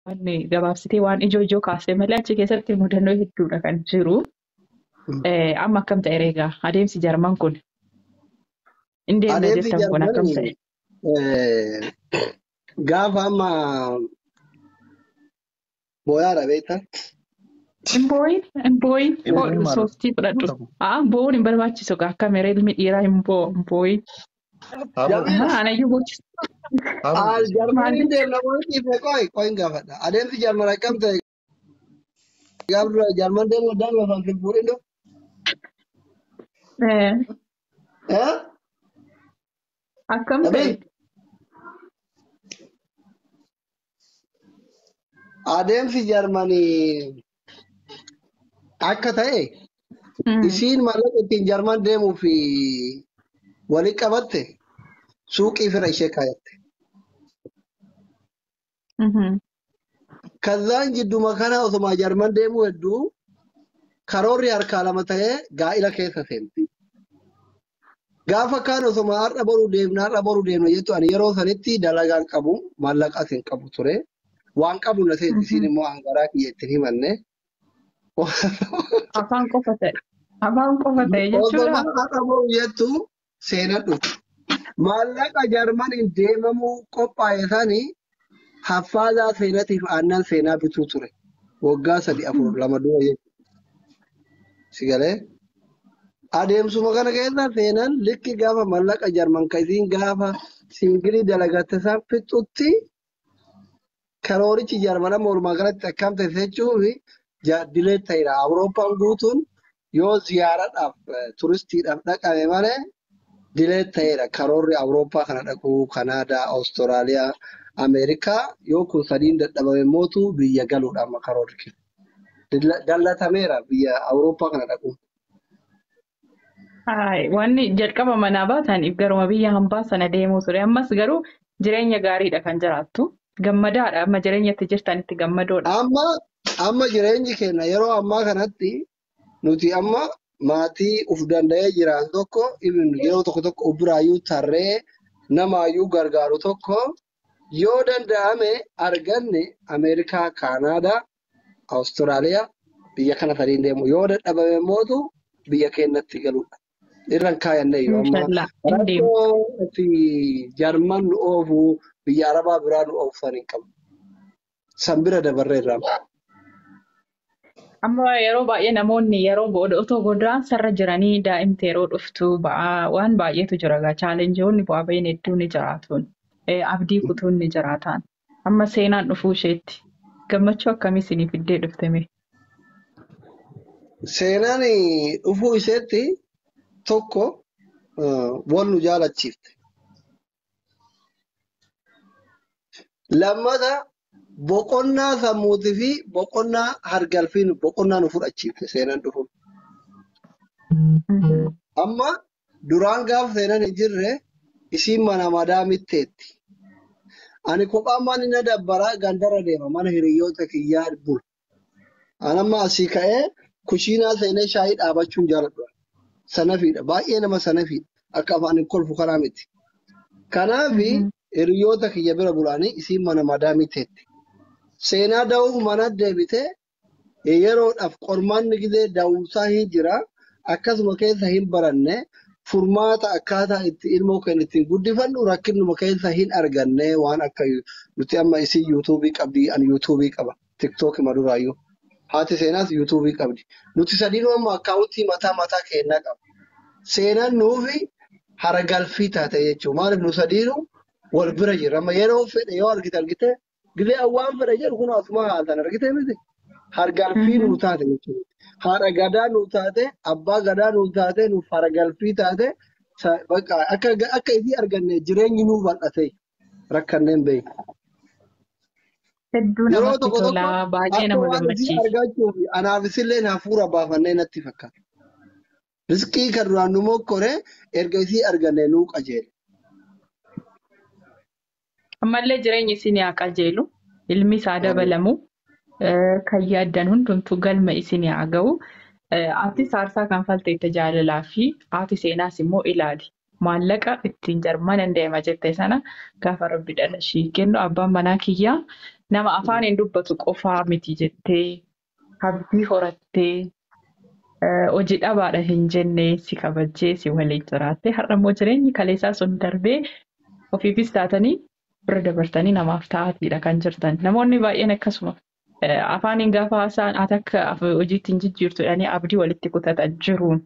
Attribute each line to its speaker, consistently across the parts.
Speaker 1: Wanni gabaabsitee waan ijoo ijoo kaasee malee achi keessatti mudannoo hedduudha kan jiru. Amma akkam ta'e reegaa adeemsi Jarman kun hin deemne
Speaker 2: Adeemsi
Speaker 1: jettan kun akkam ta'e?
Speaker 2: Jarmanii gaafa amma booyaadha beektaa?
Speaker 1: Hin boo'in, hin boo'in,
Speaker 3: Hin boo'in maal?
Speaker 1: Sooftii fudhadhu. Haa, boo'uun hin barbaachisu akka meree ilmi dhiiraa hin boo'in.
Speaker 3: Haa
Speaker 2: Jamiila.
Speaker 3: boo'u.
Speaker 1: Anayyuu boochisu.
Speaker 3: Haa boo'u.
Speaker 2: Jarmaniin
Speaker 1: Maali?
Speaker 2: deemna mootii fi qoy qoy hin gaafadha. Adeemsi Jarman akkam ta'e gaaf dura Jarman deemuu addaan lafaan si fuudhin dhufu? Eh?
Speaker 1: Akkam ta'e?
Speaker 2: Dhabii? Adeemsi Jarmanii akka ta'e isiin maallaqa ittiin Jarman deemuu fi walitti qabatte suuqii fira ishee kaayatte. Kazaan jidduma kana osuma Jarman deemuu hedduu karoorri harkaa lama ta'ee gaa'ila keessa seente. Gaafa kaan osuma har'a boruu deemna har'a boruu deemna jettu ani yeroo sanitti dalagaan qabu maallaqas hin qabu ture. Waan qabu na seeti isiin immoo hangaraa kiyya ittiin himanne.
Speaker 1: Afaan qofa ta'e. Afaan qofa ta'e jechuudha.
Speaker 2: Osuma har'a boruu jettu seenan dhufte. Maallaqa Jarmaniin deemamuu qophaa'e sanii haffaasaa seenatiif aannan seenaa bituu ture. Waggaa 3 4 2 dura jechuudha. Si galee? Adeemsuma kana keessa seenan likki gaafa maallaqa Jarman ka isiin gaafa siingilii dalagatte isaan fixutti karoorichi Jarman amma walumaa galatti akkam ta'e jechuun jaaddilee ta'edha. Awurooppaan guutuun yoo ziyaaraadhaaf turistiidhaaf dhaqame malee dilee ta'edha. Karoorri Awurooppaa kana dhaquu Kanaadaa, Awustiraaliyaa, Ameerikaa yoo kun sadiin dadhabame mootu biyya galuudha amma karoorri keenya. Dallatameera biyya Awurooppaa kana dhaquu.
Speaker 1: Hayi, wanni jalqaba manaa baataniif garuma biyya hambaa sana deemuu ture. Ammas garuu jireenya gaariidha kan jiraattu. Gammadaadha. Amma jireenya itti jirtanitti gammadoodha.
Speaker 2: Amma jireenyi keenya yeroo ammaa kanatti nuti amma maatii uf danda'ee jiraatu tokko even yeroo tokko tokko of biraayyuu tarree namaayyuu gargaaru tokko yoo danda'ame arganne Ameerikaa, Kaanaadaa, Awustiraaliyaa biyya kana sadiin deemu yoo dadhabame mootu biyya keenyatti galuudha. Irraan kaayanne yoo amma
Speaker 1: Inshaallah hin deemu.
Speaker 2: Rakkoo fi Jarman nu oofu biyya Arabaa biraa nu oofsan hin qabu. San bira dabarree irraa.
Speaker 1: Amma yeroo baay'ee namoonni yeroo booda otoo godaansarra jiranii daa'imti yeroo dhuftu ba'aa waan baay'eetu jira egaa chaalenjoonni bu'aa bahiin hedduun ni jiraatuun abdii kutuun ni jiraataan. Amma seenaan dhufuu isheetti gammachuu akkamii isinii fiddee dhufte mee?
Speaker 2: Seenaan dhufuu isheetti tokko wal nu jaalachiifte. Lammata boqonnaa sammuutii fi boqonnaa hargalfii boqonnaa nu fudhachiifte seenaan dhufuun. Amma duraan gaafa seenaan hin jirre isiin mana madaa mitteetti. Ani kophaan manni na dabbaraa gandarra deema mana hiriyoota kiyyaa bula. Ani amma asii ka'ee kushiinaa seenee shaayii dhaabachuun jaaladhu. Sanafiidha. Baay'ee nama sanafiidha. Akka afaan hin kolfu karaa miti. Kanaafi hiriyoota kiyya bira bulaanii isiin mana madaa miteetti. Seenaa da'uuf mana deebitee yeroodhaaf qormaanni gizee da'umsaa hin jira. Akkasuma keessa hin baranne furmaata akkaataa itti ilmoo keenya ittiin guddifannu rakkinuma keessa hin arganne waan akka nuti amma isin yuutuubii qabdi ani yuutuubii qaba tiktookii maduraayyuu. Haati seenaas yuutuubii qabdi. Nuti sadiinuu amma akkaawuntii mataa mataa keenyaa qaba. Seenaan nuufi haragalfii taate jechuudha. Maaliif nu sadiinuu wal bira jirra. Amma yeroo fedhe yoo argite argite gizee waan fedhe jedhu kun asuma haasan argite miti. Hargalfii nuu taate jechuudha. Haadha gadaa nuu taate, abbaa gadaa nuu taate, nuuf hargalfii taate bakka akka isii arganne jireenyi nuu bal'ate rakkanneen beeku.
Speaker 1: Hedduu
Speaker 2: Yeroo
Speaker 1: namatti
Speaker 2: tokko tokko
Speaker 1: tola. Baay'ee
Speaker 2: akka
Speaker 1: nama
Speaker 2: waan isii
Speaker 1: gammachiisa.
Speaker 2: argachuuf anaaf isillee hafuura baafannee natti fakkaata. Riskii kan duraan nu mokkore erga isii arganne nuu qajeele.
Speaker 1: Ammallee jireenyi isin haa qajeelu. Ilmi isaa dabalamu. Kan yaaddan hundumtuu galma isin haa ga'u. Atis aarsaa kanfalteetta jaalalaa fi haati seenaas immoo ilaali. Maallaqa ittiin Jarmanan deema jette sana gaafa rabbi dhala ishii kennu abbaan manaa kiyyaa Nama afaan hin dubbatu qofaa miti jettee abdii horattee hojii dhabaadha hin jenne si kabajjee si waliin jiraatte har'a immoo jireenyi kaleessaa sun darbee ofiifis taatanii bira dabartanii namaaf taa'atiidha kan jirtan. Namoonni baay'een akkasuma afaaniin gaafa haasa'an ati akka hojiitti hin jijjiirtu jedhanii abdii walitti kutatan jiruun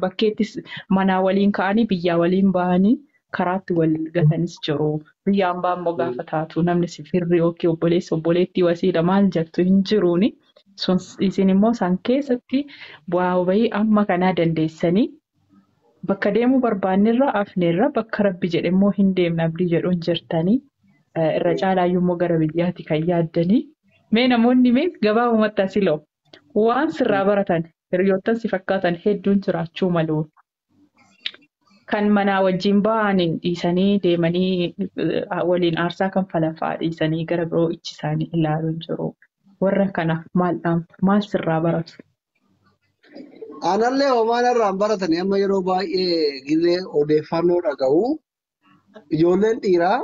Speaker 1: bakkeettis manaa waliin ka'anii biyyaa waliin bahanii karaatti wal gatanis jiru. Biyyaan ba'an immoo gaafa taatu namni si firri yookiin obboleessa obboleettii wasiila maal jettu hin jiruuni. Sun isin immoo san keessatti bu'aa bahii amma kanaa dandeessanii bakka deemuu barbaannerra hafneerra bakka rabbi jedhe immoo hin deemna abdii jedhuun jirtanii irra caalaayyuu immoo gara biyyaatti kan yaaddanii. Mee namoonni mee gabaabumatti asiloo waan sirraa baratan hiriyoottan si fakkaatan hedduun jiraachuu malu. Kan manaa wajjin ba'aniin dhiisanii deemanii waliin aarsaa kan falan fa'aa dhiisanii gara biroo ichi isaanii ilaaluun jiru. Warra kanaaf maal dhaamtu? Maal sirraa baratu?
Speaker 2: Anallee homaan irraan baratanii amma yeroo baay'ee gizee odeeffannoo dhaga'u ijoolleen dhiiraa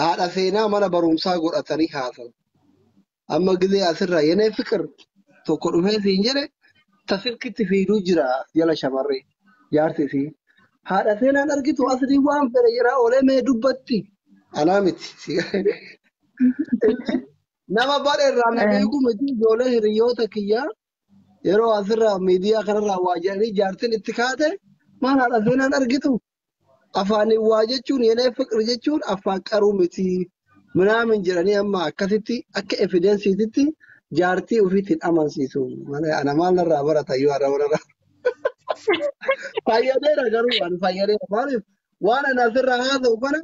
Speaker 2: haadha seenaa mana barumsaa godhatanii haasa'u. Amma gizee asirraa yenee fikir tokko dhufee siin jedhe tasilkitti fiiduu jira jala shamarree jaarsi isii. Haadha seenaan argitu asii waan fedhe jedhaa oolee mee dubbatti. Anaa miti. Nama badhe irraa na beeku miti ijoollee hiriyoota kiyyaa yeroo asirraa miidiyaa kanarraa waa jedhanii jaartiin itti kaate maal haadha seenaan argitu. Afaaniin waa jechuun yenee fiqir jechuun afaan qaruu miti. Minaamin jedhanii amma akkasitti akka evidensiititti jaartii ofiitti amansiisu. Malee ana maal narraa barata yoo har'a warra. Fayyadeera garuu ani fayyadeera maaliif waan ani asirraa haasa'u kana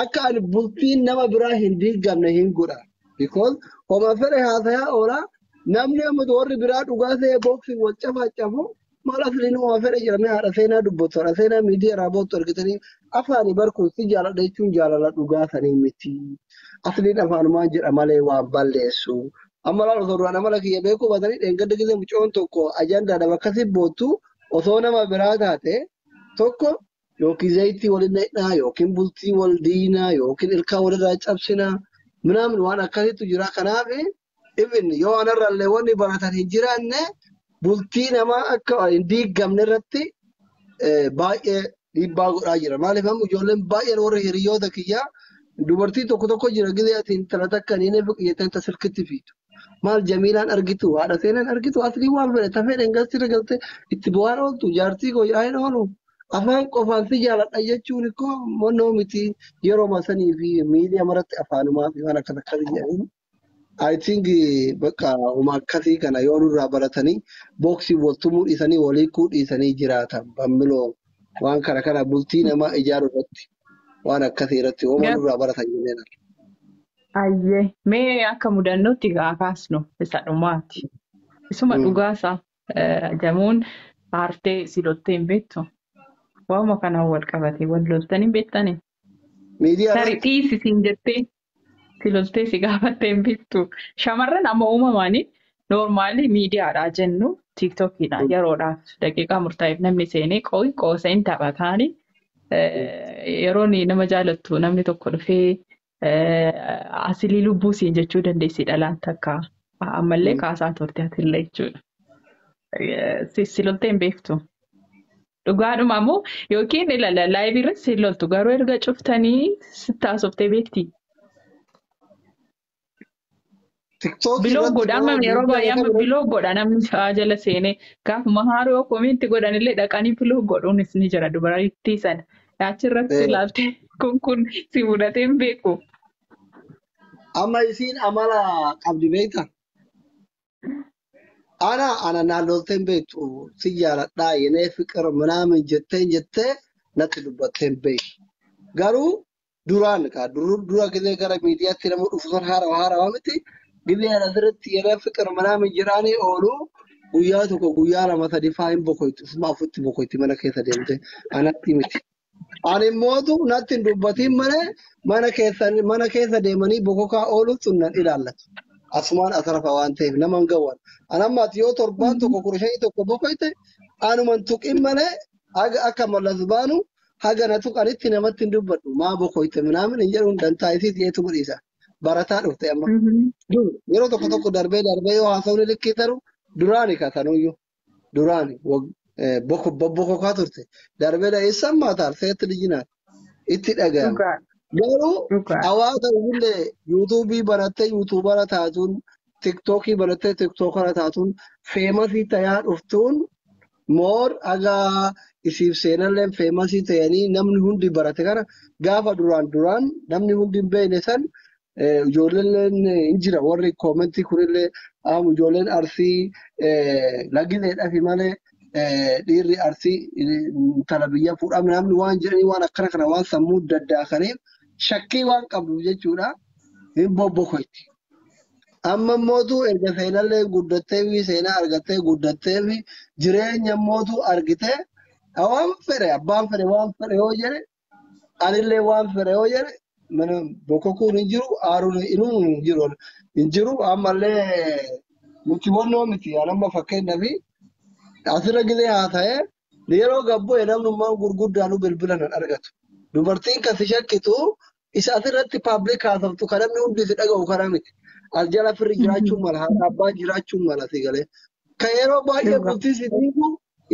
Speaker 2: akka ani bultiin nama biraa hin diigamne hin godha. Because homa fedhe haasayaa oola namni amma warri biraa dhugaa ta'e booksiin wal cafaacafu maal asliin homa fedhe jedhamee haadha seenaa dubbatu haadha seenaa miidiyaa irraa boottu argitanii afaanii barkuun si jaaladha jechuun jaalala dhugaa sanii miti. Asliin afaanumaan jedha malee waan balleessu. Amma laal osoo duraan amala kiyya beekuu baatanii dheengadda gisee mucoon tokko ajandaadhaaf akkasii boottu osoo nama biraa taate tokko yookiin zayitii waliin dhaqnaa yookiin bultii wal diinaa yookiin ilkaan walirraa cabsinaa minaamin waan akkasiitu jira. Kanaaf even yoo anarraallee wanni baratan hin jiraanne bultii namaa akka hin diigamne irratti baay'ee dhiibbaa godhaa jira. Maaliif amma ijoolleen baay'een warra hiriyoota kiyyaa dubartii tokko tokko jira gizee ati intala takka ni jettee silkitti fiitu. Maal Jamiilaan argitu haadha seenaan argitu aslii waan fedhe tafee dhangalsiirra galtee itti bu'aan ooltu jaartii koo jedhaa oolu. Afaan qofaan si jaaladha jechuun koo monnoo miti yeroo sanii fi miidiyaa maratti afaanumaa fi waan akkas akkasii jedhanii. I think bakka uma akkasii kana yoo nurraa baratanii booksii wal tumuu dhiisanii walii kuu dhiisanii jiraatan bammiloo waan kana kana bultii namaa ijaaru irratti waan akkasii irratti hooma nurraa baratan jenneen.
Speaker 1: Ayyee mee akka mudannootti gaa kaasnu isa dhumaati. Isuma dhugaasaa jamuun aartee si loltee hin beektu. Waanuma kanaan wal qabatee wal loltanii hin beektanii.
Speaker 2: Miidiyaa
Speaker 1: Tarii
Speaker 2: irratti
Speaker 1: dhiisi siin jettee si loltee si gaafattee hin beektu. Shamarran amma uumamanii noormaali miidiyaadhaa jennu tiiktookiidha yeroodhaaf daqiiqaa murtaa'eef namni seenee qoosa hin taphataani. Yeroo nama jaalattu namni tokko dhufee asilii lubbuu siin jechuu dandeessi dhalaan takka ammallee kaasaa turte atillee jechuudha. Si loltee hin beektu. Dhugaadhuma immoo yookiin ilaala laayivii irratti si loltu garuu erga cuftanii sitti haasoftee beekti.
Speaker 2: Tiktookii
Speaker 1: Biloo
Speaker 2: irratti
Speaker 1: godha amma
Speaker 2: yeroo
Speaker 1: yeroo
Speaker 2: miidiyaa
Speaker 1: baay'ee amma
Speaker 2: kana
Speaker 1: biloo godha namni sa'aa jala seenee gaafuma haaroo komiinti godhanillee dhaqanii biloo godhuunis ni jira dubarattii sana. Achirratti ilaalte kun si mudatee hin beeku.
Speaker 2: Amma isiin amala qabdi beektaa? Ana ana naan loltee hin beektu si jaaladhaa yenee fiqir minaamin jetteen jettee natti dubbattee hin beektu. Garuu duraan kaa dura gizee gara miidiyaatti nama dhufu sun haarawaa haarawaa miti. Gizee ana asirratti yenee fiqir minaamin jedhaanii oolu guyyaa tokko guyyaa lama sadi faa hin bokoytu. Usuma afutti bokoyti mana keessa deemte anatti miti. Ani immootu natti hin dubbatiin malee mana keessa deemanii bokokaa ooluun sun nan ilaallatu. Asumaan asrafa waan ta'eef nama hin gawwan. Ani amma ati yoo torbaan tokko 15 tokko bokoyte anuman tuqin malee haga akka mallas baanu haga na tuqanitti namatti hin dubbadhu. Maa bokoyte minaamin hin jedhuun dantaa isii dhiyeetu godhiisa. Barataa dhufte amma. Dur yeroo tokko tokko darbee darbee yoo haasawni likkii taru duraani katanuyyuu duraani bobbokokaa turte darbee eessan maataar seetti lijinaat itti dhaga'ama. Garuu hawaasa illee yuutuubii barattee yuutuubara taatuun tiktookii barattee tiktookara taatuun feemasii tayaa dhuftuun moor haga isiif seenallee feemasii ta'anii namni hundi barate kana gaafa duraan duraan namni hundi hin beekne san ijoolleen hin jira warri koomentii kunillee ijoolleen arsii lagileedhaafi malee dhiirri arsii intala biyya fuudhame namni waan jedhanii waan akkana kana waan sammuu daddaakaniif shakkii waan qabdu jechuudha hin bobbokoyti. Amma mootu erga seenallee guddattee fi seenaa argattee guddattee fi jireenya mootu argitee waan fedhe abbaan fedhe waan fedhe yoo jedhe anillee waan fedhe yoo jedhe mana bokokuun hin jiru aaruun inuun hin jiru hin jiru ammallee nuti wannoo miti anamma fakkeenyaaf asirra gilee haa ta'e yeroo gabbu'e namnummaan gurguddaanuu bilbila nan argatu. Dubartiin kan si shakkitu isa asirratti paablik haasoftu kan namni hundi si dhaga'u kana miti. As jala firri jiraachuu mala haadha abbaan jiraachuu mala si galee. Kan yeroo baay'ee bultii si diigu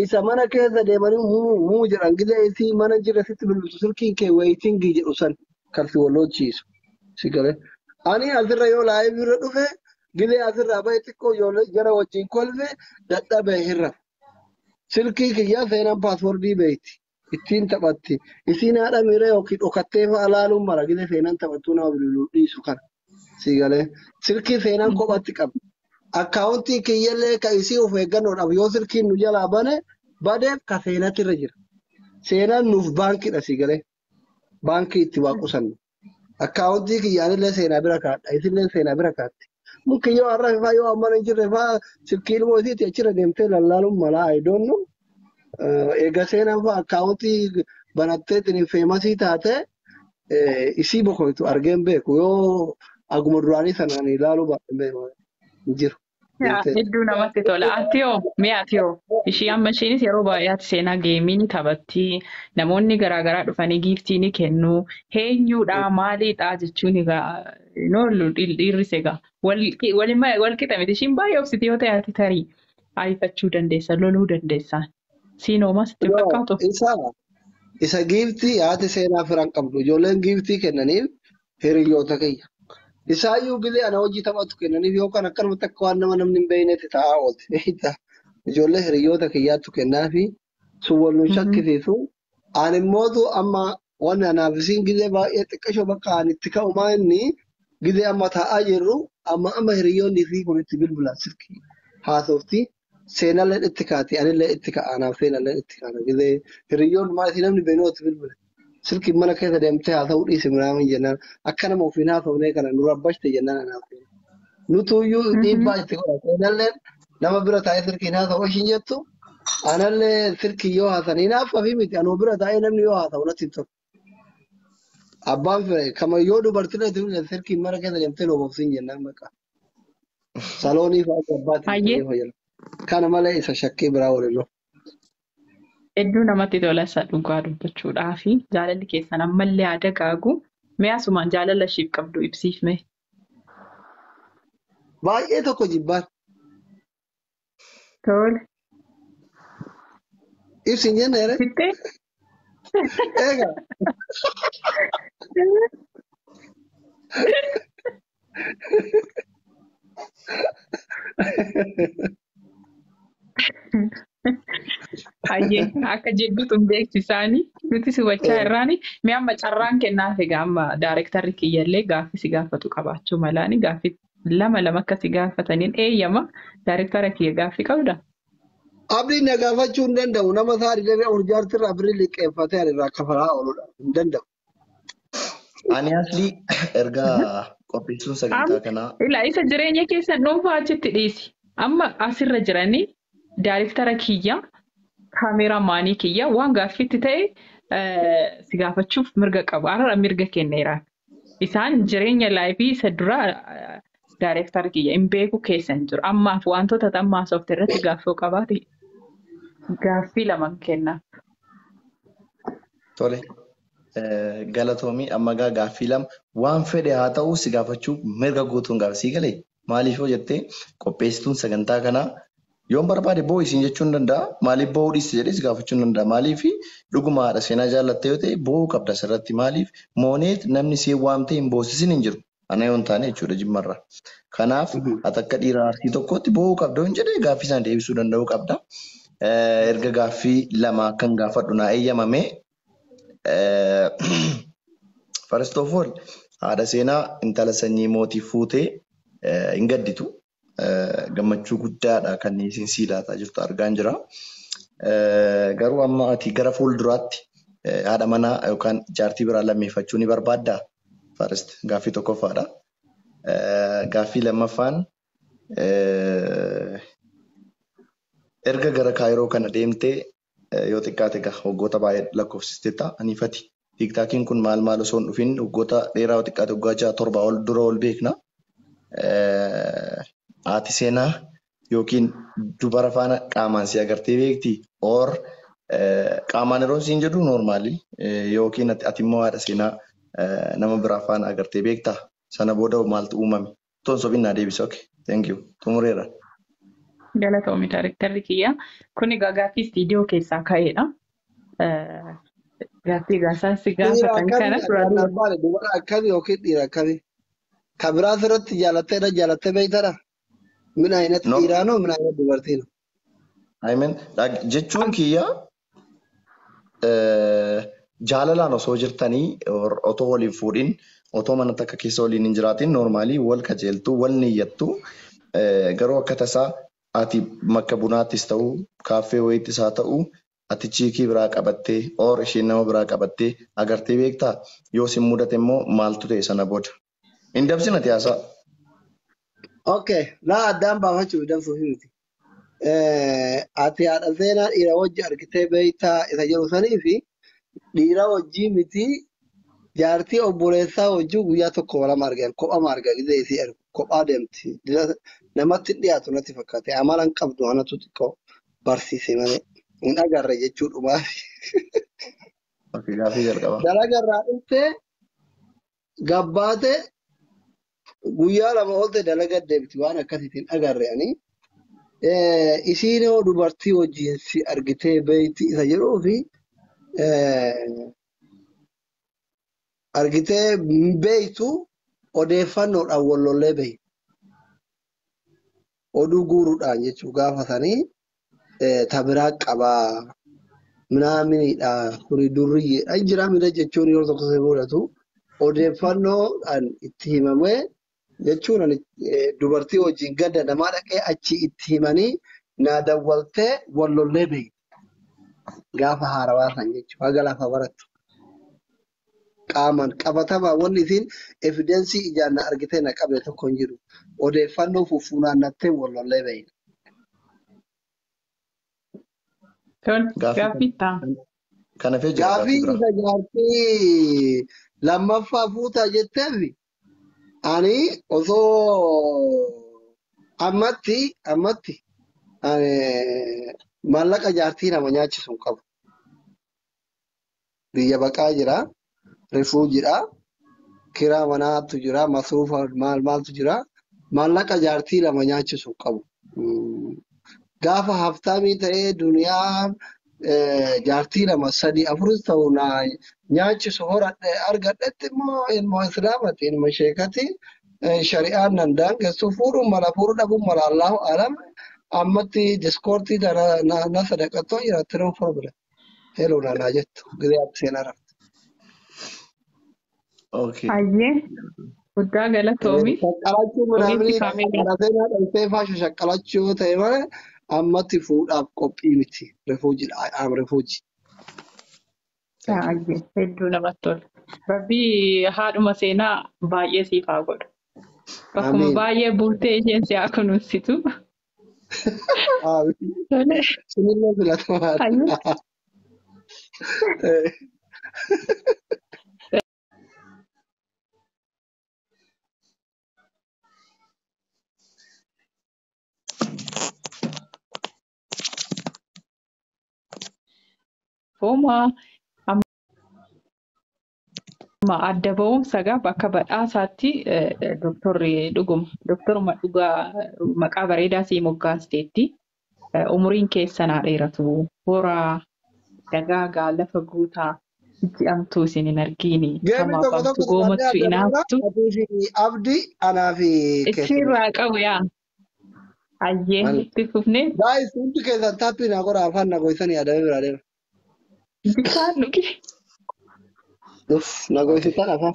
Speaker 2: isa mana keessa deemanii muu jedhan gilee isii mana jira sitti bilbiltu silkiin kee weeyitingii jedhu san kan si wallochiisu si galee. Ani asirra yoo laayivii irra dhufe gilee asirraa bahe xiqqoo ijoollee jara wajjin kolfe dadhabee hirra. Silkii kiyyaa seenaan paaswordii beekti. Ittiin taphatti. Isiin haadha miira yookiin dhokattee fa'a laaluun mara gilee seenaan taphattuu nama bilbiluu dhiisu kana. Si galee silkii seenaan kophatti qabdi. Akkaawuntii kiyyallee kan isii of eeggannoodhaaf yoo silkiin nu jalaa bane badeef ka seenatti irra jira. Seenaan nuuf baankiidha si galee. Baankii itti waa qusannu. Akkaawuntii kiyyaanillee seenaa bira kaadha. Isillee seenaa bira kaatti. Mukti yoo har'a fa'aa yoo amma hin jirre fa'aa silkii ilmoo isiitti achirra deemtee lallaaluun malaa I don't know. Eega seenaan fa'aa akkaawuntii banattee feemasii taate isii bokoytu argeen beeku yoo aguma duraanii sanaan ilaaluu baay'ee hin jiru.
Speaker 1: Hedduu namatti tola. Ati hoo mi'a ati hoo ishii amma ishiinis yeroo baay'ee ati seenaa geemii ni taphatti. Namoonni garaagaraa dhufanii giiftii ni kennu. Eenyuudha maaliidha jechuun egaa noollu dhiirris egaa wal qixa miti. Ishiin baay'ee obsiti yoo ta'e ati tarii ariifachuu dandeessa loluu dandeessa. Siin hoomaa sitti hin fakkaatu?
Speaker 2: Isa giiftii haati seenaa firan qabdu. Ijoolleen giiftii kennaniif hiriyoota kiyya. Isaayyuu gilee ana hojii taphatu kennaniif yookaan akkanumatti akka waan nama namni hin beeknetti taa'aa oolte. Ijoollee hiriyoota kiyyaattu kennaafi sun wal nu shakkisiisu. Ani immootu amma wanni anaaf isiin gilee baay'ee xiqqashoo bakka ani itti ka'u maa inni gilee amma taa'aa jirru amma amma hiriyoonni isii kun itti bilbilan silkii haasofti. Seenallee itti kaati anillee itti ka'a anaaf seenallee itti ka'a gilee hiriyoonni maal isii namni beeknu itti bilbila. Silkiin mana keessa deemtee haasa'uu dhiisi minaamin jennaan akka nama ofiin haasofnee kana nu rabbashte jennaan anaaf. Nutuyyuu dhiibbaa itti godha. Seenallee nama bira taa'ee silkiin haasa'u ishiin jettu anallee silkii yoo haasa'an hinaaffaa fi miti anuu bira taa'ee namni yoo haasa'u natti hin tolu. Abbaan fire kama yoo dubartiilee itti bilbilan silkiin mana keessa deemtee loobofsiin jennaan maqaa. Saloonii fa'aa abbaatiin fayyadamu. Kana malee isa shakkii biraa waliin lola.
Speaker 1: Hedduu namatti tola isa dhugaa dubbachuudhaafi jaalalli keessan ammallee haa dagaagu. Mee asumaan jaalala ishiif qabdu ibsiif mee.
Speaker 2: Baay'ee tokko jibbaan.
Speaker 1: Tole.
Speaker 2: Ibsi hin jenne ere?
Speaker 1: Sittee?
Speaker 2: Egaa.
Speaker 1: Hayyee akka jibbitu hin beeksisaani nuti si hubachaa irraani mee amma carraan kennaaf egaa amma daarektarri kiyyallee gaaffii si gaafatu qabaachuu malaani gaaffii lama lama akka si gaafataniin eeyyama daarektara kiyya gaaffii qabda.
Speaker 2: Abdiin na gaafachuu hin danda'u nama isaa digdamii afur jaartirraa birrii liqeeffatee ani irraa kafalaa ooludha hin danda'u.
Speaker 3: Ani asli erga qopheessuun sagantaa kanaa.
Speaker 1: Ilaa isa jireenya keessan dhuunfaa achitti dhiisi. Amma asirra jiranii daariktara kiyya kaameraamaanii kiyya waan gaaffiitti ta'e si gaafachuuf mirga qabu. Har'a mirga kenneera. Isaan jireenya laayifii isa dura daariktara kiyya hin beeku keessa hin jiru. Ammaaf wantoota ammaa soofte irratti gaaffii qabaate gaaffii lama kenna.
Speaker 3: Tole. Galatoomii amma gaa gaaffii lama waan fedhe haa ta'u si gaafachuu mirga guutuun gaafa sii galee maaliif yoo jettee qopheessituun sagantaa kanaa yoon barbaade boo'u isiin jechuu hin danda'a. Maaliif boo'uu dhiiste jedhee si gaafachuu hin danda'a. Maaliif dhuguma haadha seenaa jaallatte yoo ta'e boo'uu qabda asirratti. Maaliif mooneet namni si waamtee hin boosisin hin jiru. Ana yoo hin taane jechuudha jimmarra. Kanaaf ati akka dhiira arsii tokkootti boo'uu qabda yoon jedhee gaaffii sana deebisuu danda'uu qabda. Erga gaaffii lama akkan gaafadhu naa eeyyamame. First of all, haadha seenaa intala sanyii mootii fuutee hin gadditu. Gammachuu guddaadha kan isin sii laataa jirtu argaan jira. Garuu amma ati gara fuulduraatti haadha manaa yookaan jaartii biraa lammeeffachuu ni barbaaddaa? First gaaffii tokkoffaadha. Gaaffii lammaffaan erga gara Kaayiroo kana deemtee yoo xiqqaate egaa waggoota baay'ee lakkoofsisteetta aniifati. Tiiktaakiin kun maal maal osoo hin dhufin waggoota dheeraa yoo xiqqaate waggaa 6 7 ol dura ol beekna. Haati seenaa yookiin dubara faana qaamaan si agartee beektii? Or qaamaan yeroo siin jedhu noormaali yookiin ati immoo haadha seenaa nama biraa faana agartee beektaa? Sana booda maaltu uumame? Toon sobin naa deebisa. Okay. Thank you. Xumureera.
Speaker 1: Galatoomi daarektarri kiyya. Kuni egaa gaaffii istiidiyoo keessaa ka'edha. Gaaffii egaa isaan si
Speaker 2: Dhiira
Speaker 1: gaafatan
Speaker 2: akkamii
Speaker 1: kana dura
Speaker 2: addaan
Speaker 1: dura.
Speaker 2: barbaade dubara akkamii yookiin dhiira akkamii? Kan biraa asirratti jaalatteedha jaalattee beektadha. Min aynatti
Speaker 3: No.
Speaker 2: dhiiraanoo min aynatti dubartiinoo?
Speaker 3: I mean, jechuun kiyya jaalalaan osoo jirtanii otoo waliin fuudhin otoo mana takka keessa waliin hin jiraatin noormaalii wal kajeeltu wal niyyattu garuu akka tasaa ati bakka bunaattis ta'u kaaffee wayiittis haa ta'u ati chiikii biraa qabattee or isheen nama biraa qabattee agartee beektaa yoo sin mudate immoo maaltu ta'e sana booda. Hin dabsin ati haasaa.
Speaker 2: Okay, laa addaan baafachuuf dabsuuf miti. Ati haadha seenaa dhiira wajji argitee beektaa isa jedhu sanii fi dhiira wajjii miti jaartii obboleessaa wajjii guyyaa tokko lama argan kophama argan gisee isii argu kophaa deemti. Namatti hin dhiyaatu natti fakkaate amala hin qabdu anatu xiqqoo barsiise malee hin agarre jechuudhumaa.
Speaker 3: Okay, gaaffii jalqabaa.
Speaker 2: Dalagarraa dhuftee gabbaate guyyaa lama oolte dalaga deemti waan akkasiitiin agarre ani. Isiin hoo dubartii wajjin si argitee beekti isa jedhuu fi argitee beektu odeeffannoodhaan wal lollee beekti. Oduu guuruudhaan jechuun gaafa sanii ta biraa qabaa minaaminidha kuni durriyyeedha jira mida jechuun yeroo tokko si mudatu odeeffannoodhaan itti himamee jechuun ani dubartii wajjin ganda namaa dhaqee achi itti himanii naa dawwaltee wal lollee beekti. Gaafa haarawaa san jechuudha. Haga lafa barattu. Qaamaan qabatamaa wanni isiin evidensii ijaan na argitee na qabde tokko hin jiru. Odeeffannoo fufunaannattee wal lollee beekti.
Speaker 1: Tole
Speaker 3: Gaaffii
Speaker 1: gaaffii ta'a.
Speaker 3: kana fee jira gaaffii
Speaker 2: Gaaffii
Speaker 3: biraa.
Speaker 2: isa jaartii lammaffaa fuutaa jetteef ani osoo ammatti ani maallaqa jaartii nama nyaachisu hin qabu. Biyya baqaa jira, rifuujidha, kiraa manaatu jira, masruufa maal maaltu jira. Maallaqa jaartii lama nyaachisu hin qabu. Gaafa haftaamii ta'ee duniyaa jaartii lama sadi afuris ta'u na nyaachisu horadhe argadhetti immoo ilma islaamati ilma sheekati shari'aan nan daangessu fuudhuun mala fuudhuu dhabuun mala allahu alam ammatti diskoortii tana na sadaqattoo jiraatti no problem. Hello naanaa jettu gizee ati seenaa rafte.
Speaker 3: Okay.
Speaker 1: Hayyee guddaa galatoomi.
Speaker 2: Shaqqalachuu
Speaker 1: Ogeessi
Speaker 2: manaamni
Speaker 1: kaameeraa.
Speaker 2: haadha seenaa dhaltee faasha shaqqalachuu yoo ta'e malee ammatti fuudhaaf qophii miti. Refuujiidha. I am refugee.
Speaker 3: Thank you.
Speaker 1: Hayyee hedduu namatti tola. Rabbii haadhuma seenaa baay'ee siif haa godhu. Bakkuma
Speaker 2: Amiin.
Speaker 1: baay'ee bultee isheen si haa kunuunsitu.
Speaker 2: Amiin.
Speaker 1: Tole.
Speaker 2: Sunillee filatamaadha.
Speaker 1: Hayyee. Fooma. Dhuguma adda ba'umsa gaa bakka badhaasaatti doktorri dhuguma doktoruma dhugaa maqaa bareedaa sii moggaasteetti umuriin keessan haa dheeratu horaa dagaagaa lafa guutaa ji'amtuu isin hin argiini
Speaker 2: Geemii
Speaker 1: hamaaf
Speaker 2: tokko
Speaker 1: hamtu
Speaker 2: tokko taphattee
Speaker 1: goomattu
Speaker 2: adda baana.
Speaker 1: inaaftu
Speaker 2: Atii fi Abdii anaa fi keessummaa.
Speaker 1: ichirraa qabu yaa ayyee
Speaker 2: Maal?
Speaker 1: itti fufnee
Speaker 2: Guys, hundi keessan taappii naa godhaa afaan na goysanii adamee biraa deema.
Speaker 1: bishaan dhugi.
Speaker 2: Uff, na
Speaker 3: Okay.
Speaker 2: goysitan afaan.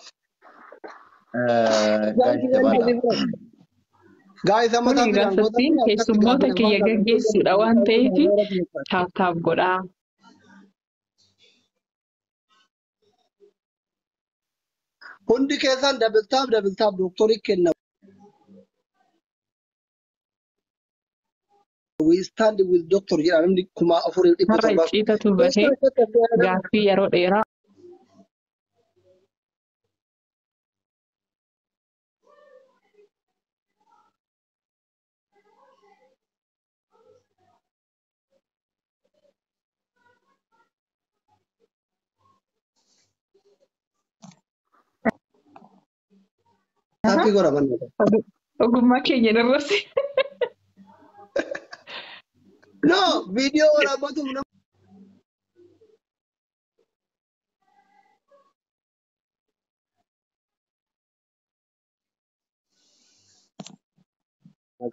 Speaker 3: Guys, jabaadha.
Speaker 2: Guys, amma
Speaker 1: Kun
Speaker 2: taappii
Speaker 1: egaa
Speaker 2: naan
Speaker 1: sastiin
Speaker 2: gootanii akkatti
Speaker 1: keessummoota
Speaker 2: gaaffiin
Speaker 1: kiyya
Speaker 2: afaan kana
Speaker 1: gaggeessuudha waan ta'eef taap taap godhaa.
Speaker 2: Hundi keessan double tap double tap doktorii kenna. We stand with doctor jedha namni kuma afurii dhibba
Speaker 1: Har'a
Speaker 2: torbaaf.
Speaker 1: icciitatu bahee gaaffii yeroo dheeraa
Speaker 2: Taappii godha manna.
Speaker 1: ogummaa keenya irratti.
Speaker 2: No, viidiyoo waraabatuuf nama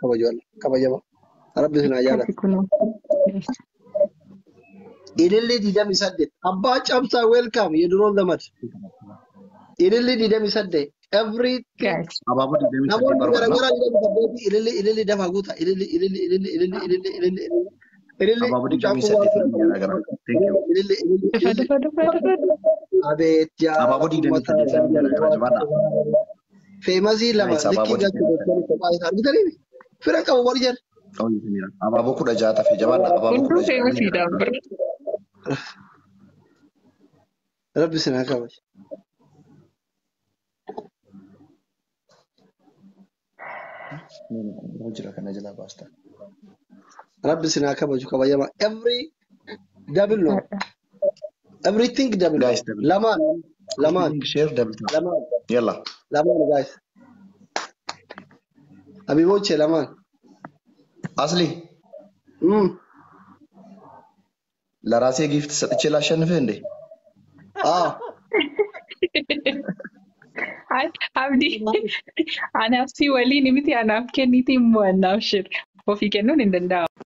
Speaker 2: kabaju kabajama. Rabbi isin haa
Speaker 1: Akkasi
Speaker 2: jaalatu.
Speaker 1: kunoo.
Speaker 2: Ililli 28. Abbaa Cabsaa welcome የድሮ ዘመድ. Ililli 28. Everything.
Speaker 1: Guys.
Speaker 3: Abaaboo 28
Speaker 2: Namoonni
Speaker 3: barbaadna.
Speaker 2: garaagaraa 28 ililli ililli dafa guuta. Ililli ililli ililli ililli ililli ililli ililli ililli
Speaker 3: Abaaboo
Speaker 2: mucaan kun
Speaker 3: 28
Speaker 2: waan
Speaker 3: fidii garaagaraa. Thank you.
Speaker 2: ililli ililli
Speaker 1: Dafa
Speaker 2: ililli
Speaker 1: dafa dafa dafa dafa.
Speaker 2: abeet yaa
Speaker 3: Abaaboo
Speaker 2: uummata
Speaker 3: 28 fidii garaagaraa jabaadha.
Speaker 2: feemasii lama
Speaker 3: Guys,
Speaker 2: likkii
Speaker 3: abaaboo
Speaker 2: galchu
Speaker 3: 28.
Speaker 2: doktorri kophaa isaa argitanii fira qabu warri jedhu.
Speaker 3: Abaaboo 16 tafe jabaadha. Abaaboo
Speaker 1: Hunduu
Speaker 3: 16
Speaker 1: feemasiidhaan bira.
Speaker 2: Rabbi isin haa kabaju.
Speaker 3: Jira kana jalaa baasta.
Speaker 2: Rabbi isin haa kabaju kabajama. Every double no. Everything double no.
Speaker 3: Guys, double.
Speaker 2: Lamaan lamaan
Speaker 3: Everything share double tap.
Speaker 2: lamaan
Speaker 3: Yalla.
Speaker 2: lamaan guys. Habiboche lamaan.
Speaker 3: Asli ለራሴ ጊፍት ሰጥቼ ላሸንፍህ እንዴ?
Speaker 2: Ah.
Speaker 1: Abdii anaaf si waliin miti anaaf kenniiti immoo anaaf shir. Ofii kennuun hin danda'amu.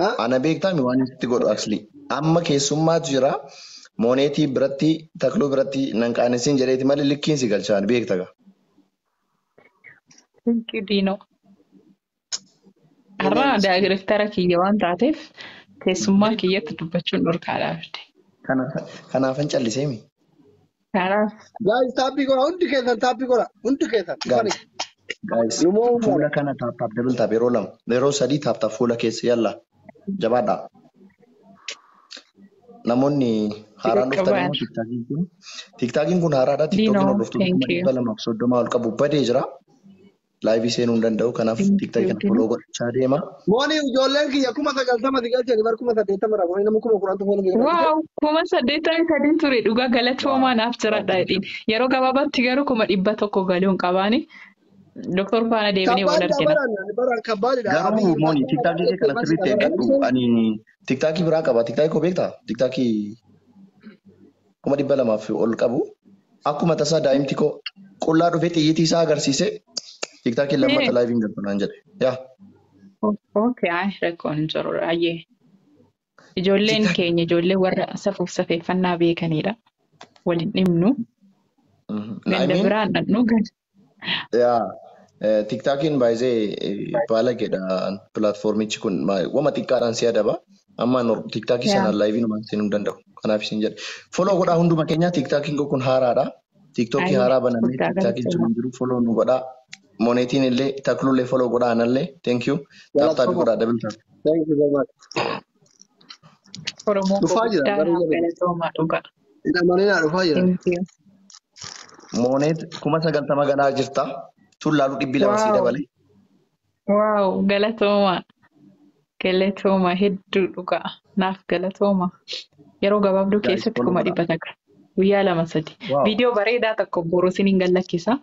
Speaker 2: Ah.
Speaker 3: Ana beektaa mi waan sitti godhu asli. Amma keessummaatu jira. Mooneetii biratti takluu biratti nan qaanessin jedheeti malee likkiin si galchaan beekta gaa.
Speaker 1: Thank you Dino. Har'a daayireektara kiyya waan taateef keessummaa kiyyatti dubbachuun dhorkaadha abdi.
Speaker 3: Kanaafan callisee mi?
Speaker 1: Kanaaf
Speaker 2: Guys, taappii godha. Hundi keessan taappii godha. Hundi keessan.
Speaker 3: Guys, guys,
Speaker 2: Numoo
Speaker 3: fuula kana tap tap double tap yeroo lama yeroo sadii tap tap fuula keessa yalla jabaadha. Namoonni haaraan dhuftan
Speaker 1: qaqqabaan.
Speaker 3: immoo tiktaakiin kun haaraadha. Tiktookiin
Speaker 1: Dino,
Speaker 3: hordoftoota
Speaker 1: thank
Speaker 3: kuma
Speaker 1: you.
Speaker 3: 230 ol qabu badee jira. Laayivii seenuu hin danda'u. Kanaaf
Speaker 1: Thank
Speaker 3: tiktaakii
Speaker 1: you
Speaker 3: kana
Speaker 1: Dino.
Speaker 3: follow godhachaa deema.
Speaker 2: Mooni ijoolleen kiyya 90,000 si galchanii bar 80,000 irraa nama 10,000 fooluu si galchite.
Speaker 1: Waaw, 83,000 ture dhugaa galatoomaa naaf jiraadha jedhiin. Yeroo gabaabaatti garuu 100,000 galuu hin qabaani. Doktor faana deebinee wal
Speaker 2: Kabbaadidha
Speaker 1: argina.
Speaker 2: baraan baraan kabbaadidha.
Speaker 3: Garuu
Speaker 2: Abiyyi
Speaker 3: mooni tiktaakii kee kana sirriitti eeggadhu. Ani tiktaakii biraa qaba. Tiktaakii koo beektaa? Tiktaakii 200,000 ol qabu. Akkuma tasaa daa'imti koo qullaa dhufee xiyyitii isaa agarsiise tiktaakiin lammata laayiviin galtu naan jedhe. Yaa
Speaker 1: Okay, ay rakkoon hin jiru ayyee. Ijoolleen
Speaker 3: tiktaakii.
Speaker 1: keenya ijoollee warra safuuf safeeffannaa beekanidha. Waliin dhimnu.
Speaker 3: I
Speaker 1: Ganda
Speaker 3: mean
Speaker 1: biraan dhaqnu ganda.
Speaker 3: yaa tiktaakiin baay'ee baalageedha pilaatfoormichi kun wama xiqqaadhaan si adaba. Amma tiktaakii
Speaker 1: Yaa.
Speaker 3: sanaan laayiviin waan seenuu hin danda'u. Kanaaf isin jedhe. Follow godhaa hunduma keenya tiktaakiin kun haaraadha. Tiktookii
Speaker 1: Ayyee
Speaker 3: haaraa banamee
Speaker 1: guddaa
Speaker 3: tiktaakiin sun
Speaker 1: galatoomaa.
Speaker 3: hin jiru follow nu godhaa. Moonetiin illee takluullee follow godhaa anallee thank you. Taap taapi
Speaker 2: Galatoomaa.
Speaker 3: godhaa double tap.
Speaker 2: Thank you very much.
Speaker 1: Oromoo koo
Speaker 2: Dhufaa jira
Speaker 1: guddaa
Speaker 2: garuu
Speaker 1: naaf
Speaker 2: jira.
Speaker 1: galatoomaa dhugaa.
Speaker 2: Hin amaninaa dhufaa jira.
Speaker 1: Thank you.
Speaker 3: Mooneet 90,000 galaa jirta. Tun laaluu 200 sii
Speaker 1: Waaw.
Speaker 3: dabale.
Speaker 1: Waaw, galatooma. Galatooma hedduu dhugaa. Naaf galatooma. Yeroo gabaabduu
Speaker 3: Guys,
Speaker 1: keessatti
Speaker 3: follow
Speaker 1: kuma
Speaker 3: godhaa.
Speaker 1: dhibba takka. Guyyaa lama sadi.
Speaker 3: Waaw.
Speaker 1: Viidiyoo bareedaa tokko boru isiniin gallakkisa.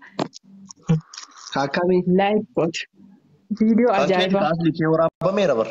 Speaker 2: Akkamii?
Speaker 1: Like godhu. Viidiyoo
Speaker 3: Kan keeti
Speaker 1: ajaa'ibaa.
Speaker 3: kaasli kee waraabameera bar.